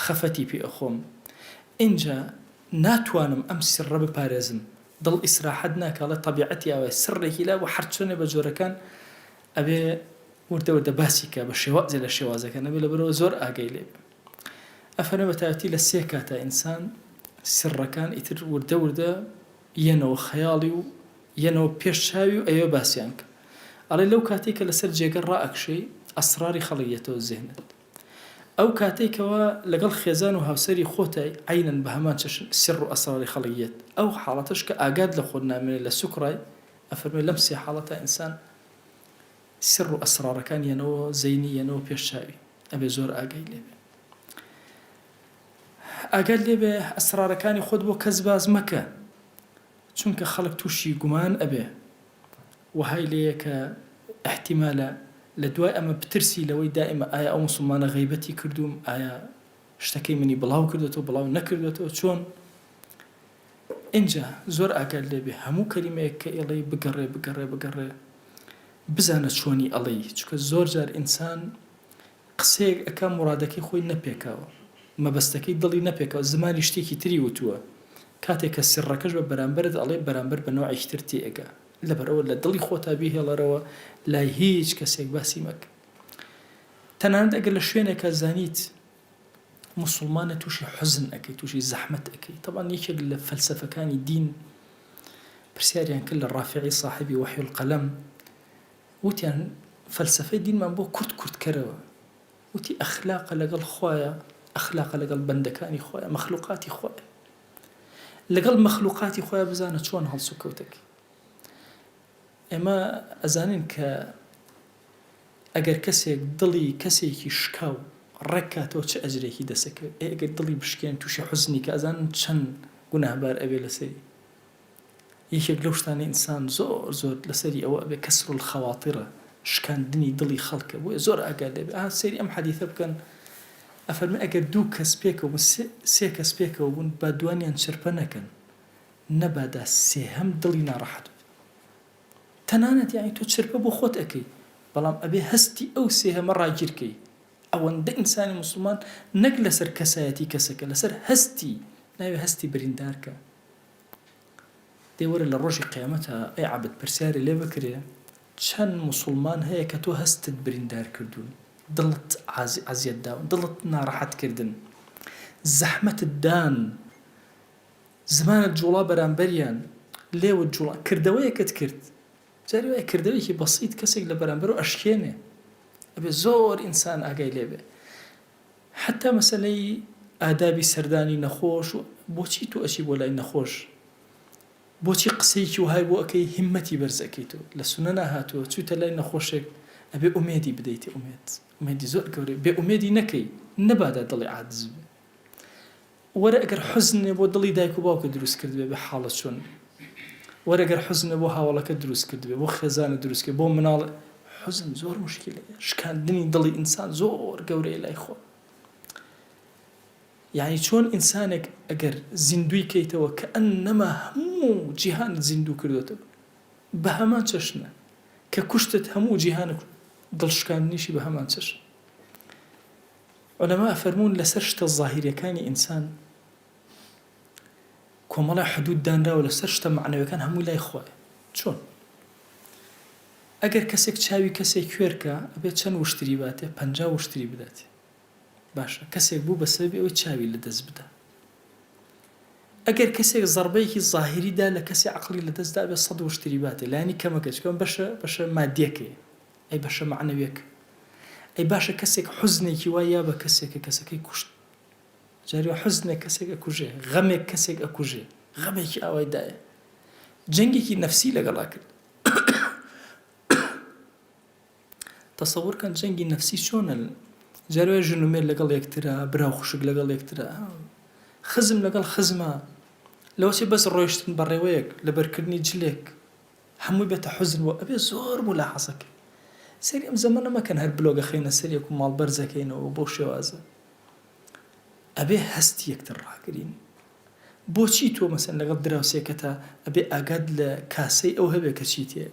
خەفەتی پێ ئەخۆم. ئینجا ناتوانم ئەم سڕە بپارێزم، دڵ ئیسراحەت ناکا، ئەڵێ تەبیعەتی ئاوایە، سڕێکی لابوو هەر چۆنێ بە جۆرەکان ئەبێ وردە وردە باسی کا بە شێوازێ لە شێوازەکان ئەبێ لەبەرئەوە زۆر ئاگای لێ بێ. ئەفەرمێ بە تایبەتی لە سێ کاتا ئینسان سڕەکان ئیتر وردە وردە یەنەوە خەیاڵی و یەنەوە پێش چاوی و ئەیەوێ باسیان کە. ئەڵێ لەو کاتەی کە لەسەر جێگە ڕائەکشێی ئەسڕاری خەڵک یەتەوە زێهنت. ئەو کاتەی کەوا لەگەڵ خێزان و هاوسەری خۆتای عەینەن بە هەمان چەشن سڕ و ئەسڕاری خەڵک یەت. ئەو حاڵەتەش کە ئاگات لە خۆت نامێنێ لە سوکڕای ئەفەرموێ لەم سێ حاڵەتە ئینسان سڕ و ئەسڕاڕەکان یەنەوە زەینی یەنەوە پێش چاوی. ئەبێ زۆر ئاگای لێ بێ. ئاگات لێ بێ ئەسڕارەکانی خۆت بۆ کەس باس مەکە. چونکە خەڵک توشی گومان ئەبێ وەهای لێیە کە ئیحتیمالە لە دوای ئەمە بترسی لەوەی دائیمە ئایا ئەو موسڵمانە غەیبەتی کردووم ئایا شتەکەی منی بڵاو کردۆتەوە بڵاو نەکردۆتەوە چۆن ئینجا زۆر ئاگات لێ بێ هەموو کەلیمەیەک کە ئیڵێی بگەڕێ بگەڕێ بگەڕێ بزانە چۆنی ئەڵێی چونکە زۆر جار ئینسان قسەیەک ئەکا موڕادەکەی خۆی نەپێکاوە مەبەستەکەی دڵی نەپێکاوە زمانی شتێکی تری وتووە کاتێک کە سڕەکەش بە بەرامبەرت ئەڵێ بەرامبەر بە نەوعێکی تر تێئەگا لەبەرئەوە لە دڵی خۆتا بیهێڵەرەوە لای هیچ کەسێک باسی مەکە تەنانەت ئەگەر لە شوێنێکا زانیت موسڵمانە تووشی حوزن ئەکەی تووشی زەحمەت ئەکەی تەبعەن یەکێک لە فەلسەفەکانی دین پرسیاریان کرد لە ڕافعی ساحێبی وحی القلم وتیان فەلسەفەی دینمان بۆ کورت کورت کەرەوە وتی ئەخلاقە لەگەڵ خوایە ئەخلاقە لەگەڵ بەندەکانی خوایە مەخلوقاتی خوایە لەگەڵ مەخلوقاتی خوایە بزانە چۆن هەڵسوکەوتەکەی ئێمە ئەزانین کە ئەگەر کەسێک دڵی کەسێکی شکاو ڕێک کاتەوە چ ئەجرێکی دەسەکەوێت ئەی ئەگەر دڵی بشکێن تووشی حوزنی کە ئەزانن چەند گوناهبار ئەبێ لەسەری یەکێک لەو شتانەی ئینسان زۆر زۆر لەسەری ئەوە ئەبێ کسر الخواطرە شکاندنی دڵی خەڵکە بۆیە زۆر ئاگات لێ بێ ئا سەیری ئەم حەدیثە بکەن ئەفەرمێ ئەگەر دوو کەس پێکەوە بوون سێ کەس پێکەوە بوون با دوانیان چرپە نەکەن نەبادا سێهەم دڵی ناڕەحەت بێت تەنانەت یانی تۆ چرپە بۆ خۆت ئەکەی بەڵام ئەبێ هەستی ئەو سێهەمە ڕاگیر کەی ئەوەندە ئینسانی موسڵمان نەک لەسەر کەسایەتی کەسەکە لەسەر هەستی ناوی هەستی بریندار کە دەی وەرە لە ڕۆژی قیامەتا ئەی عەبد پرسیارێ لێ بکرێ چەند موسڵمان هەیە کە تۆ هەستت بریندار کردوون دڵت عەزیەت داون دڵت ناڕەحەت کردن زەحمەتت دان زمانت جوڵا بەرامبەریان لێوت جوڵا کردەوەیەکت کرد جاری وایە کردەوەیەکی بەسیت کەسێک لە بەرامبەرەوە ئەشکێنێ ئەبێ زۆر ئینسان ئاگای لێ بێ حەتا مەسەلەی ئادابی سەردانی نەخۆش و بۆچی تۆ ئەچی بۆ لای نەخۆش بۆچی قسەیەکی وەهای بۆ ئەکەی هیمەتی بەرز ئەکەیتەوە لە سوننە هاتووە چوویتە لای نەخۆشێک ئەبێ ئومێدی بدەیتێ ئومێد ئومێدی زۆر گەورەیە بێ ئومێدی نەکەی نەبادا دڵی عاجز بێ وەرە ئەگەر حوزنێ بۆ دڵی دایک و باوکت دروست کردبێ بە حاڵت چۆن بێ وەرە گەر حوزنێ بۆ هاوەڵەکەت دروست کردبێ بۆ خێزانت دروست کرد بۆ مناڵ حوزن زۆر مشکلەیە شکاندنی دڵی ئینسان زۆر گەورەیە لای خوا یعنی چۆن ئینسانێک ئەگەر زیندوی کەیتەوە کە ئەنەما هەموو جیهانت زیندوو کردوێتەوە بە هەمان چەشنە کە کوشتت هەموو جیهانت دڵشکاندنیشی بە هەمان چەشن عولەما ئەفەرموون لەسەر شتە زاهیریەکانی ئینسان کۆمەڵێ حدود دانراوە لەسەر شتە مەعنەویەکان هەمووی لای خوایە چۆن؟ ئەگەر کەسێک چاوی کەسێک کوێر کا ئەبێت چەند وشتری باتێ 50 وشتری بداتێ باشە کەسێک بوو بە سەبەبی ئەوەی چاوی لەدەست بدا ئەگەر کەسێک زەڕبەیەکی زاهیری دا لە کەسی عەقڵی لەدەست دا ئەبێ سەد وشتری باتێ لایەنی کەمەکە چونکە ئەم بەشە بەشە مادیەکەیە ئەی بەشە مەعنەویەکە ئەی باشە کەسێک حوزنێکی وای یا بە کەسێک کە کەسەکەی کوشت جاری وا حوزنێک کەسێک ئەکوژێ غەمێک کەسێک ئەکوژێ غەمێکی ئاوای دایە جەنگێکی نەفسی لەگەڵا کرد تەسەور کەن جەنگی نەفسی چۆنە؟ جار وایە ژن و مێرد لەگەڵ یەکترا، برا و خوشک لەگەڵ یەکترا، خزم لەگەڵ خزما، لەوەچێ بەس ڕۆیشتن بە ڕێوەیەک، لەبەرکردنی جلێک، هەمووی بێتە حوزن بۆ ئەبێ زۆر مولاحەزە کەی. سەیری ئەم زەمەنە مەکەن هەر بلۆگ ئەخەینە سەر یەک و ماڵ بەرز ئەکەینەوە بەو شێوازە. ئەبێ هەستی یەکتر ڕاگرین. بۆچی تۆ مەسەن لەگەڵ دراوسێکەتا ئەبێ ئاگات لە کاسەی ئەو هەبێ کە چی تێیە؟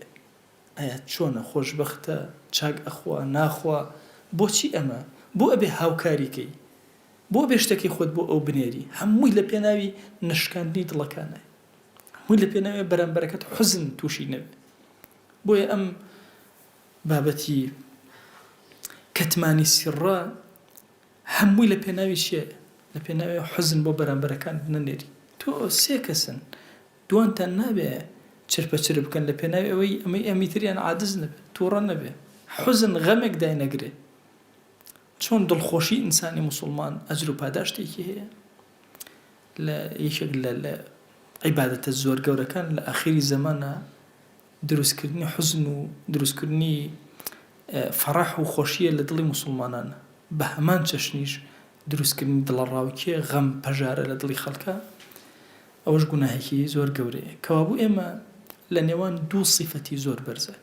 ئایا چۆنە خۆشبەختە چاک ئەخوا ناخوا بۆچی ئەمە بۆ ئەبێ هاوکاری کەی بۆ ئەبێ شتەکەی خۆت بۆ ئەو بنێری هەمووی لە پێناوی نەشکاندنی دڵەکانە هەمووی لە پێناوی بەرامبەرەکەت حوزن تووشی نەبێ بۆیە ئەم بابەتی کەتمانی سیڕە هەمووی لە پێناوی چیە لە پێناوی حوزن بۆ بەرامبەرەکانت نەنێری تۆ سێ کەسن دوانتان نابێ چرپە چرپ بکەن لە پێناوی ئەوەی ئەمەی ئەمی تریان عادز نەبێ توڕە نەبێ حوزن غەمێک داینەگرێ چۆن دڵخۆشی ئینسانی موسڵمان ئەجر و پاداشتێکی هەیە لە یەکێک لە لە عیبادەتە زۆر گەورەکان لە ئاخیری زەمانە دروستکردنی حوزن و دروستکردنی فەڕەح و خۆشیە لە دڵی موسڵمانان بە هەمان چەشنیش دروستکردنی دڵەڕاوکێ غەم پەژارە لە دڵی خەڵکە ئەوەش گوناهێکی زۆر گەورەیە. کەوابوو ئێمە لە نێوان دوو سیفەتی زۆر بەرزە.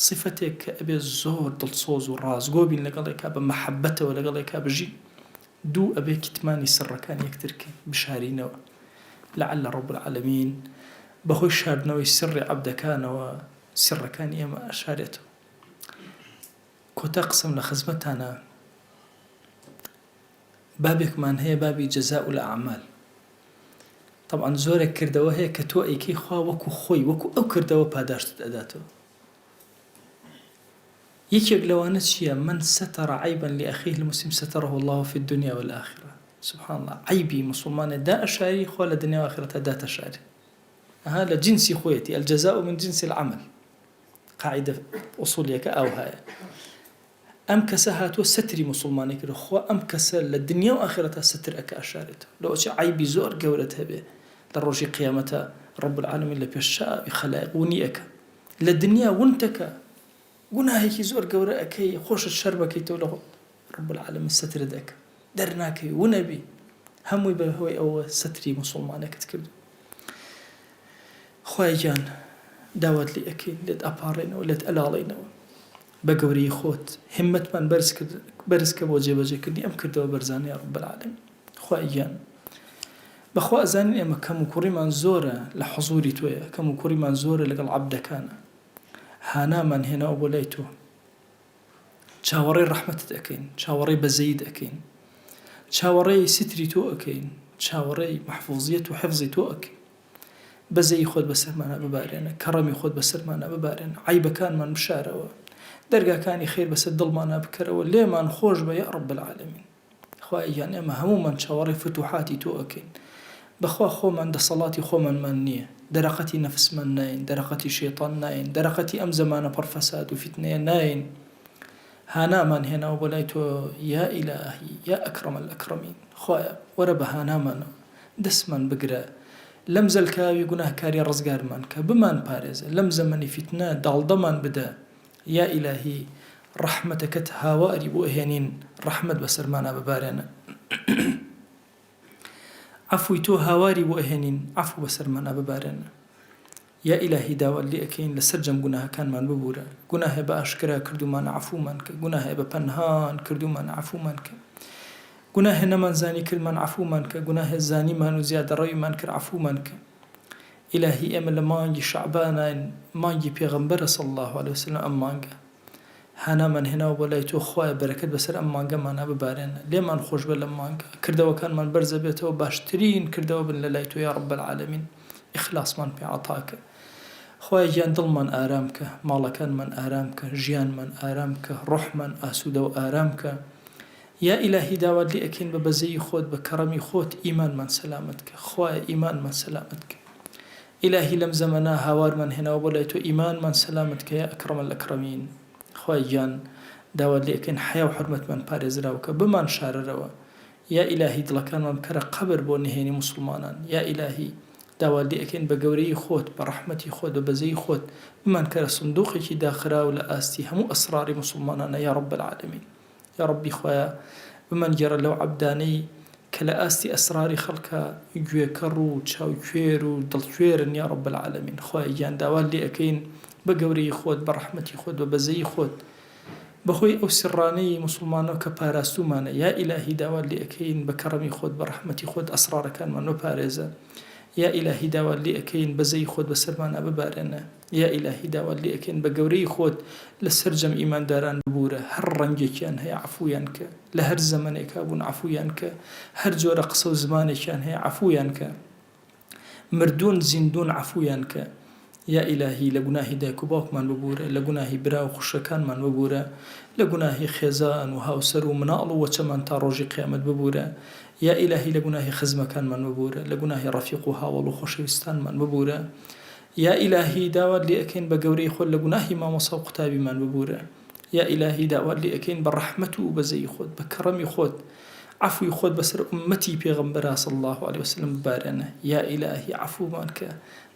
سیفەتێک کە ئەبێ زۆر دڵسۆز و ڕاستگۆ بین لەگەڵ یەکا بە مەحەبەتەوە لەگەڵ یەکا بژین. دوو ئەبێ کیتمانی سڕەکانی یەکتر کەین، بشارینەوە. لعل رب العالمین بەهۆی شاردنەوەی سڕی عەبدەکانەوە سڕەکانی ئێمە ئەشارێتەوە. کۆتا قسەم لە خزمەتتانا. بابێکمان هەیە بابی جزاء الاعمال تەبعەن زۆرێک کردەوە هەیە کە تۆ ئەیکەی خوا وەکو خۆی وەکو ئەو کردەوە پاداشتت ئەداتەوە یەکێک لەوانە چییە من ستر عیبا لأخيه المسلم ستره الله في الدنيا والآخرة سبحان الله عیبی مسلمانێ دا ئەشاری خوا لە دنیا و ئاخرەتا داتەشاری ئەها لە جنسی خۆیەتی الجزاء من جنس العمل قاعدە ئوسولیەکە ئاوهایە ئەم کەسە هاتووە سەتری موسوڵمانی کردوە خوا ئەم کەسە لە دنیا و ئاخیرەتا ستر ئەکا ئەشارێتەوە لەوەچێ عەیبی زۆر گەورەت هەبێ لە ڕۆژی قیامەتا رب العالمین لە پێش چاوی خەلایق ونی ئەکا لە دنیا ونتەکا گوناهێکی زۆر گەورە ئەکەی خۆشت شەرمەکەیتەوە لە رب العالمین سترت ئەکا دەرناکەوی ونەبی هەمووی بە هۆی ئەوە ستری موسوڵمانێکت کردوە خوایە گیان داوات لێ ئەکەین لێت ئەپاڕێینەوە لێت ئەلاڵێینەوە بە گەورەیی خۆت هیممەتمان بەرز کرد بەرز کە بۆ جێبەجێ کردنی ئەم کردەوە بەرزانە یا رب العالمین خوایە گیان بەخوا ئەزانین ئێمە کەم و کوڕیمان زۆرە لە حزوری تۆیە کەم و کوڕیمان زۆرە لەگەڵ عەبدەکانە هانامان هێناوە بۆ لای تۆ چاوەڕێی ڕەحمەتت ئەکەین چاوەڕێی بەزەیت ئەکەین چاوەڕێی ستری تۆ ئەکەین چاوەڕێی مەحفوزیەت و حفزی تۆ ئەکەین بەزەیی خۆت بەسەرمانا ببارێنە، کەڕەمی خۆت بەسەرمانا ببارێنە، عەیبەکانمان بشارەوە، دەرگاکانی خێر بەسەر دڵمانا بکەرەوە، لێمان خۆش بە یا رب العالمین. خوایە گیان ئێمە هەموومان چاوەڕێی فتوحاتی تۆ ئەکەین، بەخوا خۆمان دەسەڵاتی خۆمانمان نییە، دەرەقەتی نەفسمان نایەین، دەرەقەتی شەیتان نایەین، دەرەقەتی ئەم زەمانە پڕ فەساد و فیتنەیە نایەین، هانامان هێناوە بۆ لای تۆ یا ئیلاهی یا اکرم الاکرمین، خوایە وەرە بە هانامانەوە. دەستمان بگرە لەم زەلکاوی گوناهکاریە ڕزگارمان کە بمان پارێزە لەم زەمەنی فیتنە داڵدەمان بدە یا ئیلاهی ڕەحمەتەکەت هاواری بۆ ئەهێنین ڕەحمەت بەسەرمانا ببارێنە عەفوی تۆ هاواری بۆ ئەهێنین عەفو بەسەرمانا ببارێنە. یا ئیلاهی داوات لێ ئەکەین لە سەرجەم گوناهەکانمان ببورە گوناهێ بە ئاشکرا کردوومانە عەفوومان کە گوناهێ بە پەنهان کردوومانە عەفوومان کە گوناهێ نەمان زانی کردمان عەفوومان کە گوناهێ زانیمان و زیادەڕەویمان کرد عەفوومان کە ئیلاهی ئێمە لە مانگی شەعباناین مانگی پێغەمبەرە صلی اللە علیە وسلم ئەم مانگە هانامان هێناوە بۆ لای تۆ خوایە بەرەکەت بەسەر ئەم مانگەمانا ببارێنە لێمان خۆشبە لەم مانگە کردەوەکانمان بەرزەبێتەوە باشترین کردەوە بن لەلای تۆ یا رب العالمین ئیخلاسمان پێ عەتا کە خوایە گیان دڵمان ئارام کە ماڵەکانمان ئارام کە ژیانمان ئارام کە ڕۆحمان ئاسوودە و ئارام کە یا ئیلاهی داوات لێ ئەکەین بە بەزەیی خۆت بە کەڕەمی خۆت ئیمانمان سەلامەت کە خوایە ئیمانمان سەلامەت کە ئیلاهی لەم زەمەنە هاوارمان هێناوە بۆ لای تۆ ئیمانمان سەلامەت کە یا اکرم الاکرمین خوایە گیان داوات لێ ئەکەین حەیا و حورمەتمان پارێزراو کە بمان شارەرەوە یا ئیلاهی دڵەکانمان بکەرە قەبر بۆ نهێنی موسڵمانان یا ئیلاهی داوات لێ ئەکەین بە گەورەیی خۆت بە ڕەحمەتی خۆت بە بەزەیی خۆت بمانکەرە سندوقێکی داخراو لە ئاستی هەموو ئەسڕاری موسڵمانانا یا رب العالمین. یاڕەبی خوایە بمانگێڕە لەو عەبدانەی کە لە ئاستی ئەسڕاری خەڵکا گوێ کەڕ و چاو کوێر و دڵ کوێرن یا رب العالمین خوایە گیان داوات لێ ئەکەین بە گەورەیی خۆت بە ڕەحمەتی خۆت بە بەزەیی خۆت بەهۆی ئەو سڕانەی موسڵمانەوە کە پاراستوومانە یا ئیلاهی داوات لێ ئەکەین بە کەڕەمی خۆت بە ڕەحمەتی خۆت ئەسڕارەکانمان بپارێزە یا ئیلاهی داوات لێ ئەکەین بەزەیی خۆت بەسەرمانا ببارێنە یا ئیلاهی داوات لێ ئەکەین بە گەورەیی خۆت لە سەرجەم ئیمانداران ببورە هەر ڕەنگێکیان هەیە عەفویان کە لە هەر زەمەنێکا بوون عەفویان کە هەر جۆرە قسە و زمانێکیان هەیە عەفویان کە مردوون زیندوون عەفویان کە یا ئیلاهی لە گوناهی دایک و باوکمان ببورە لە گوناهی برا و خوشکەکانمان ببورە لە گوناهی خێزان و هاوسەر و مناڵ و وەچەمان تا ڕۆژی قیامەت ببورە یا ئیلاهی لە گوناهی خزمەکانمان ببورە لە گوناهی ڕەفیق و هاوەڵ و خۆشەویستانمان ببورە یا ئیلاهی داوات لێ ئەکەین بە گەورەی خۆت لە گوناهی مامۆسا و قوتابیمان ببورە یا ئیلاهی داوات لێ ئەکەین بە ڕەحمەت و بەزەیی خۆت بە کەڕەمی خۆت عەفوی خۆت بەسەر ئوممەتی پێغەمبەرا صلی اللە علیە وسلم ببارێنە یا ئیلاهی عەفومان کە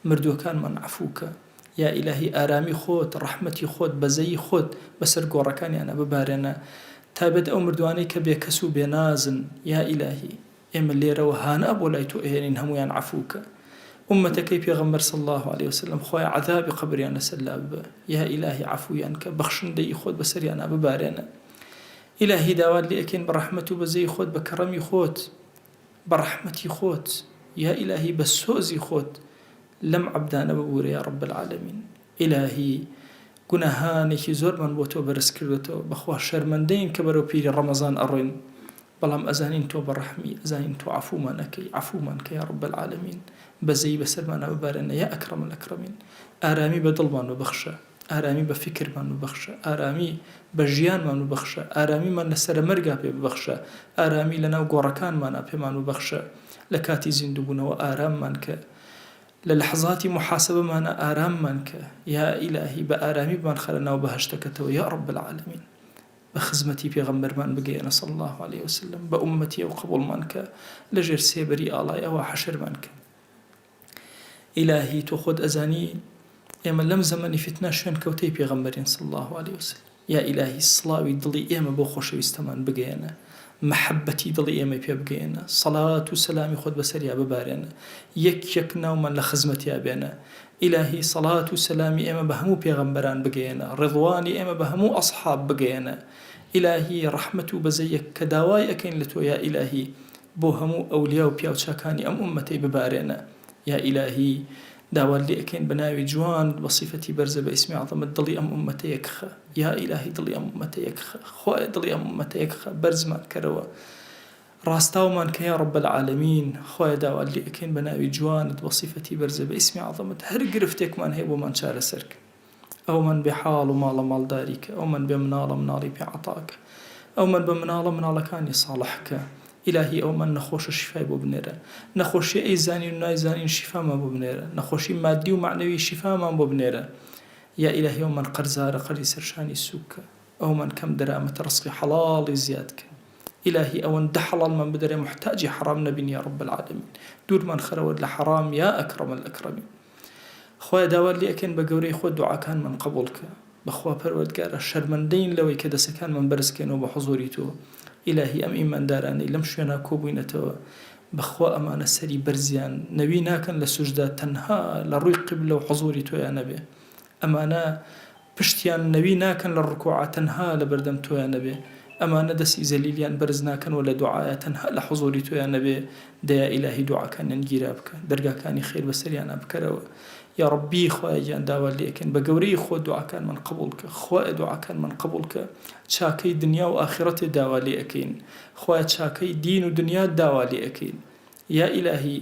مردووەکانمان عەفوو کە یا ئیلاهی ئارامی خۆت ڕەحمەتی خۆت بەزەیی خۆت بەسەر گۆڕەکانیانا ببارێنە تایبەت ئەو مردوانەی کە بێکەس و بێنازن یا ئیلاهی ئێمە لێرەوە هانا بۆ لای تۆ ئەهێنین هەموویان عەفوو کە ئوممەتەکەی پێغەمبەر صلی اللە علیە وسلم خوایە عەزابی قەبریان لەسەر لاببە یا ئیلاهی عەفوویان کە بەخشندەیی خۆت بەسەریانا ببارێنە ئیلاهی داوات لێ ئەکەین بە ڕەحمەت و بەزەیی خۆت بە کەڕەمی خۆت بە ڕەحمەتی خۆت یا ئیلاهی بە سۆزی خۆت لەم عەبدانە ببورە یا رب العالمین ئیلاهی گوناهانێکی زۆرمان بۆ تۆ بەرز کردۆتەوە بەخوا شەرمەندەین کە بەرەو پیری ڕەمەزان ئەڕۆین بەڵام ئەزانین تۆ بەڕەحمی ئەزانین تۆ عەفومان ئەکەی عەفومان کە یا رب العالمین بەزەیی بەسەرمانا ببارێنە یا اکرم الاکرمین ئارامی بە دڵمان ببەخشە ئارامی بە فیکرمان ببەخشە ئارامی بە ژیانمان ببەخشە ئارامیمان لە سەرەمەرگا پێ ببەخشە ئارامی لەناو گۆڕەکانمانا پێمان ببەخشە لە کاتی زیندووبوونەوە ئاراممان کە لە لەحزاتی موحاسەبەمانا ئاراممان کە یا ئیلاهی بە ئارامی بمانخەرە ناو بەهەشتەکەتەوە یا رب العالمین بە خزمەتی پێغەمبەرمان بگەیەنە صلی اللە علیە وسلم بە ئوممەتی ئەو قبوڵمان کە لە ژێر سێبەری ئاڵای ئەوا حەشرمان کە ئیلاهی تۆ خۆت ئەزانی ئێمە لەم زەمەنی فیتنە شوێن کەوتەی پێغەمبەرین صلی اللە علیە وسلم یا ئیلاهی سڵاوی دڵی ئێمە بۆ خۆشەویستەمان بگەیەنە مەحەبەتی دڵی ئێمەی پێ بگەیەنە سەڵات و سەلامی خۆت بەسەریا ببارێنە یەک یەک ناومان لە خزمەتیا بێنە ئیلاهی سەڵات و سەلامی ئێمە بە هەموو پێغەمبەران بگەیەنە ڕضوانی ئێمە بە هەموو ئەصحاب بگەیەنە ئیلاهی ڕەحمەت و بەزەیەک کە داوای ئەکەین لە تۆ یا ئیلاهی بۆ هەموو ئەولیا و پیاوچاکانی ئەم ئوممەتەی ببارێنە یا ئیلاهی داوات لێ ئەکەین بە ناوی جوانت بە سیفەتی بەرزە بە ئیسمی عەزەمەت دڵی ئەم ئوممەتە یەکخە یا ئیلاهی دڵی ئەم ئوممەتە یەکخە خوایە دڵی ئەم ئوممەتە یەکخە بەرزمان کەرەوە ڕاستاومان کە یا رب العالمین خوایە داوات لێ ئەکەین بە ناوی جوانت بە سیفەتی بەرزە بە ئیسمی عەزەمەت هەر گرفتێکمان هەیە بۆمان چارەسەر کە ئەومان بێ حاڵ و ماڵە ماڵداری کە ئەومان بێ مناڵە مناڵی پێ عەتا کە ئەومان بە مناڵە مناڵەکانی ساڵح کە ئیلاهی ئەومان نەخۆشە شیفای بۆ بنێرە نەخۆشی ئەیزانین و نایزانین شیفامان بۆ بنێرە نەخۆشی مادی و مەعنەوی شیفامان بۆ بنێرە یا ئیلاهی ئەومان قەرزارە قەرزی سەرشانی سووک کە ئەومان کەم دەرامەتە ڕزقی حەڵاڵی زیاد کە ئیلاهی ئەوەندە حەڵاڵمان بدەرێ موحتاجی حەڕام نەبین یا رب العالمین دوورمان خەرەوە لە حەڕام یا اکرم الاکرمین خوایە داوات لێ ئەکەین بە گەورەی خۆت دوعاکانمان قبوڵ کە بەخوا پەروەردگارا شەرمەندەین لەوەی کە دەسەکانمان بەرز کەینەوە بە حزوری تۆ ئیلاهی ئەم ئیماندارانەی لەم شوێنە کۆبووینەتەوە بەخوا ئەمانە سەری بەرزیان نەوی ناکەن لە سوجدا تەنها لە ڕووی قیبلە و حزوری تۆیا نەبێ ئەمانە پشتیان نەوی ناکەن لە ڕکوعا تەنها لە بەردەم تۆیا نەبێ ئەمانە دەسی زەلیلیان بەرز ناکەنوە لە دوعایا تەنها لە حزوری تۆیا نەبێ دەیا ئیلاهی دوعاکانیان گیرا بکە دەرگاکانی خێر بەسەریانا بکەرەوە یاڕەبی خوایە گیان داوات لێ ئەکەین بە گەورەی خۆت دوعاکانمان قبوڵ کە خوایە دوعاکانمان قبوڵ کە چاکەی دنیا و ئاخیڕەتێ داوا لێ ئەکەین خوایە چاکەی دین و دنیات داوا لێ ئەکەین یا ئیلاهی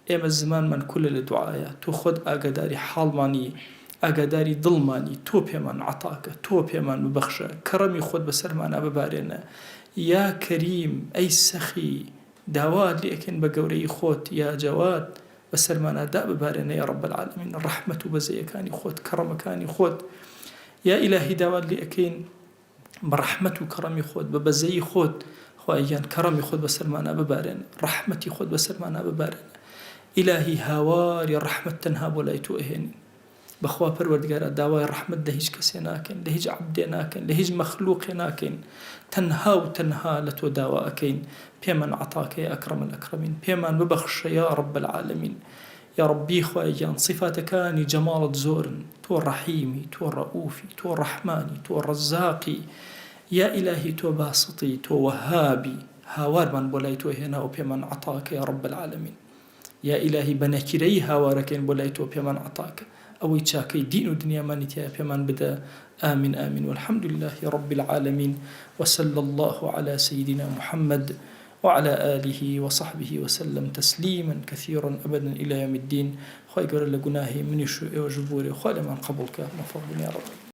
ئێمە زمانمان کولە لە دوعایە تۆ خۆت ئاگاداری حاڵمانی ئاگاداری دڵمانی تۆ پێمان عەتاکە تۆ پێمان ببەخشە کەڕەمی خۆت بەسەرمانا ببارێنە یا کەریم ئەی سەخی داوات لێ ئەکەین بە گەورەیی خۆت یا جەواد بەسەرمانا داببارێنە یا رب العالمین ڕەحمەت و بەزەیەکانی خۆت کەڕەمەکانی خۆت یا ئیلاهی داوات لێ ئەکەین بە ڕەحمەت و کەڕەمی خۆت بە بەزەیی خۆت خوایە گیان کەڕەمی خۆت بەسەرمانا ببارێنە ڕەحمەتی خۆت بەسەرمانا ببارێنە ئیلاهی هاواری ڕەحمەت تەنها بۆ لای تۆ ئەهێنین. بەخوا پەروەردگارا داوای ڕەحمەت لە هیچ کەسێ ناکەین لە هیچ عەبدێ ناکەین لە هیچ مەخلوقێ ناکەین تەنها و تەنها لە تۆ داوا ئەکەین پێمان عەتاکە یا اکرم الاکرمین پێمان ببەخشە یا رب العالمین یاڕەبی خوایە گیان سیفاتەکانی جەماڵت زۆرن تۆ ڕەحیمی تۆ ڕەئوفی تۆ ڕەحمانی تۆ ڕەزاقی یا ئیلاهی تۆ باسطی تۆ وەهابی هاوارمان بۆ لای تۆ هێناوە پێمان عەتاکە یا رب العالمین یا ئیلاهی بە نەکیرەیی هاوارەکەین بۆ لای تۆ پێمان عەتاکە ئەوەی چاکەی دین و دنیامانی تیایە پێمان بدە آمین آمین والحمد لله رب العالمین وصلی اللە علی سیدنا محمد وعلی آله وصحبه وسلم تسلیما کثیرا ابدا الی یوم الدین خوای گەورە لە گوناهی منیش و ئێوەش ببورێ خوا لێمان قبوڵ کا موفق بن یاڕەبی.